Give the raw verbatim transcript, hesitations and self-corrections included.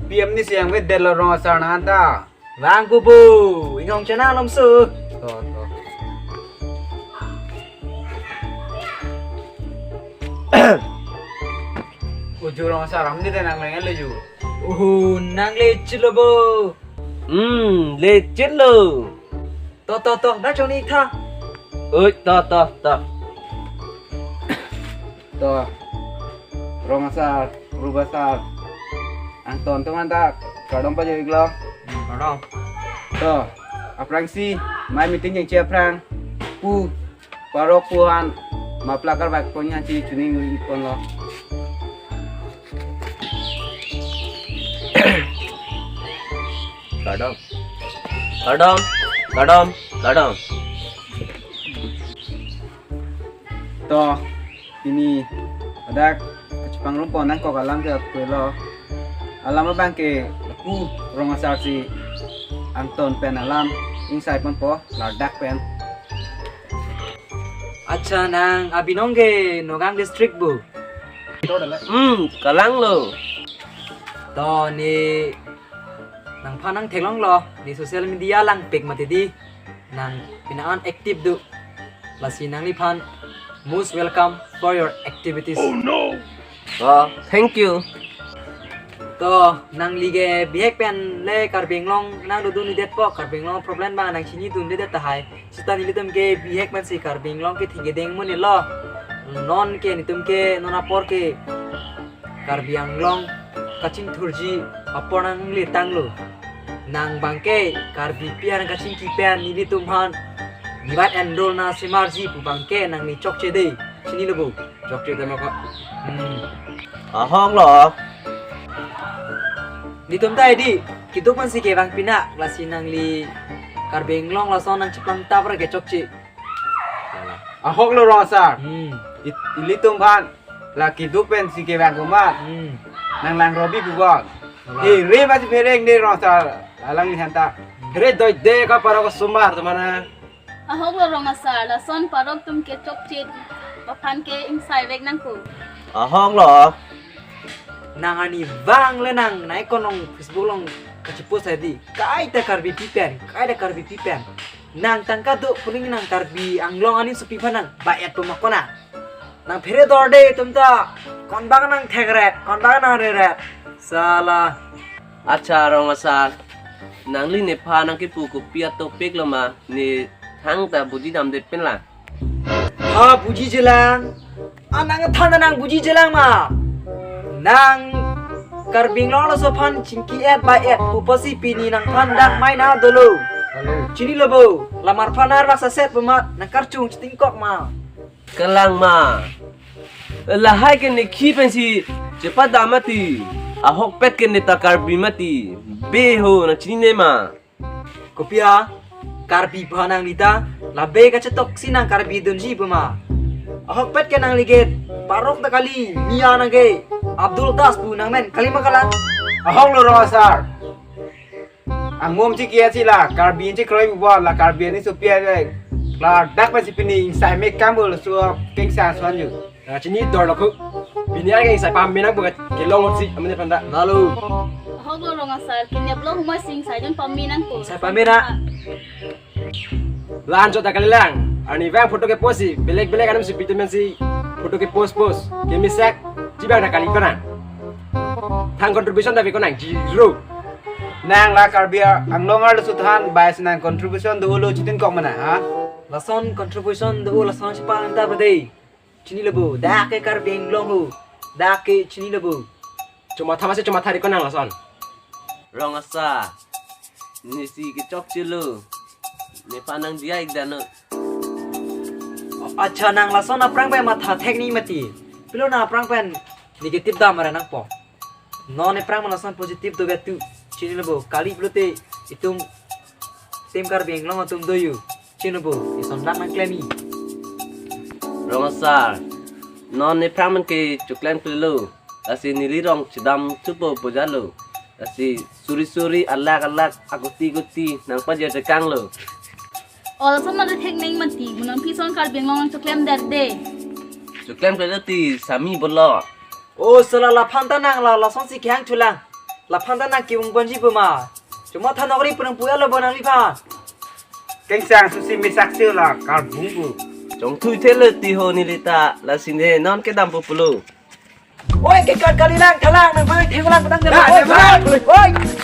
P M ni siang ve delo rong asar nang anta. Vang kubu, inghong chana lom su. To, to. Uju rong asar amni te nang leng le ju. Uhu, nang le chilo bo. Hmm, le chilo. To, to, to, dak chong ni tha. Oi, to, to, to. To, rong asar, rup asar. Angton atum anta kardom pajir iklo. Hmm, kardom. To, aphrangsi, mai meeting jengche aphrang. Pu, parok pu han, mapla karbak pon hansi chuning wi pon lo. Kardom. Kardom. Kardom. Kardom. To, pini, adak, kachepangrum pon nangkok alam ke apelo. Alam abang ke, lapu, rong asar si, Angton pen alam, ingsai ponpo, ladak pen. Acha nang abinong ke Nagaon district bo. Hmm, kalang lo. To ne nangphan nang theklong lo, ne social media langpik mati di. Nang pina an active do. Lasi nangliphan most welcome for your activities. Oh no. Oh, thank you. To, nangli ke bihek pen le Karbi Anglong nang dodun ni det po, Karbi Anglong problem bang nang chini dun det tahai. Sita nelitum ke bihek pen si Karbi Anglong ke thik kedeng mun lo. Non ke nelitum ke non apor ke Karbi Anglong kachingthurji apor nangli tanglo. Nang bangke Karbipi an kachingki pen nelitum han divide and rule na semarji pu bangke nangli chokche de. Chini lo bo. Chokche de maka. Hmm. Ahok lo. Nelitum ta di keduk pen si kevang pina, lasi nangli Karbi Anglong lason nangcheplang ta pra ke chokche. Ahok lo rong asar. Hmm. It-, ilitum aphan la keduk pen si kevang komat. Hmm. Nang lang robi bubon. Wala. He re masi phereng de rong asar. Alang ni hanta. Hmm. Re doi de ka para ko sumar teman. Ahok lo rong asar, lason parok atum ke chokche aphan ke ingsai vek nangko. Ahok lo. Nang ani vang le nang nai konong Facebook along kachepost adi. Kaita Karbipi pen, kaita Karbipi pen. Nang tangka do puning nang Karbi Anglong ani supi phan nang ba-et puma kona. Nang phere dorde atum ta. Konbang nang thekret, konbang nang reret. Sala. Acha rong asar. Nangli nephan nangkepu kopi a-topic lo ma, ne thangta buji damde pen lang. Ha, buji jelang. Ah, nang than nang buji jelang ma. Nang Karbi Anglong laso aphan chingki et ba et pu pusi pini nangphan dak mai na dolo. Halo. Chini lo bo. Lamar phan arvak saset pemat nang karchung chitingkok ma. Kalang ma. Lahai ke ne khi pensi chepadam mati. Ahokpet ke ne ta Karbi mati. Be ho nang chinine ma. Kopi a, Karbi phanang nita, labe kachetoksi nang Karbi dunji puma. Ahokpet ke nangli ke, parok ta kali, Mia nang ke, Abdul Das pu nangmen, kali ma kalang. Ahok lo rong asar. Angmom chiki asi la, Karbi chikroipo la, Karbi ani supi a, la dak pensi pini, ingsai mek kambul, so, kengsa suan ju. Nang chini dor lo ko. Pini arke ingsai pame nangpo ke kelong si amene panda. Lalu. Ahok lo rong asar, kini ablo humai sing sai jon pame nangpo. Sai pame na. Lan chot ta kali lang. Arnivang photo kepost si, belek belek anam si pitumen si photo kepost post. Kemisak, chibang ta kali konang. Thang contribution ta be konang, zero. Nang la Karbi Anglong arlo suthan, bai si nang contribution dolo chitinkok mana, ha? Lason contribution do lason si palang ta bade. Chini lo bo, dak ke Karbi Anglong ho. Dak ke chini lo bo. Chomatha masi chomatha ri konang lason. Rong asar. Nesi kechokche lo. Nephan nang diya ik dano. Acha nang lason aphrang pen matha thek ni mati. Pilo nang aphrang pen negative dam ara nangpo. Non ephrang ma lason positive do betu. Chini lo bo, kali pulote itum Team Karbi Anglong atum do yu. Chini lo bo, ison dak nang klem i. Rong asar. Non ephrang man ke choklem klelo. Lasi neli rong chedam thupo pojalo. Lasi suri suri alak alak akuti kuti nang pajer tekang lo. O lason mate thek neng mati, bunang pison Karbi Anglong choklem der de. Choklem klelo ti sami bolo. O sala laphan ta nang la lason si kehang chulang. Laphan ta nang kevung ponji pu ma. Chuma thanok ri pu nangpu alo bo nangliphan. Kengsang susi mesak si la karbung pu. Chongthui thelo ti ho nelita, lasi ne non kedam pu pulo. Oi, ke kar kali lang thalang nang mai theng lang tang. Oi, oi.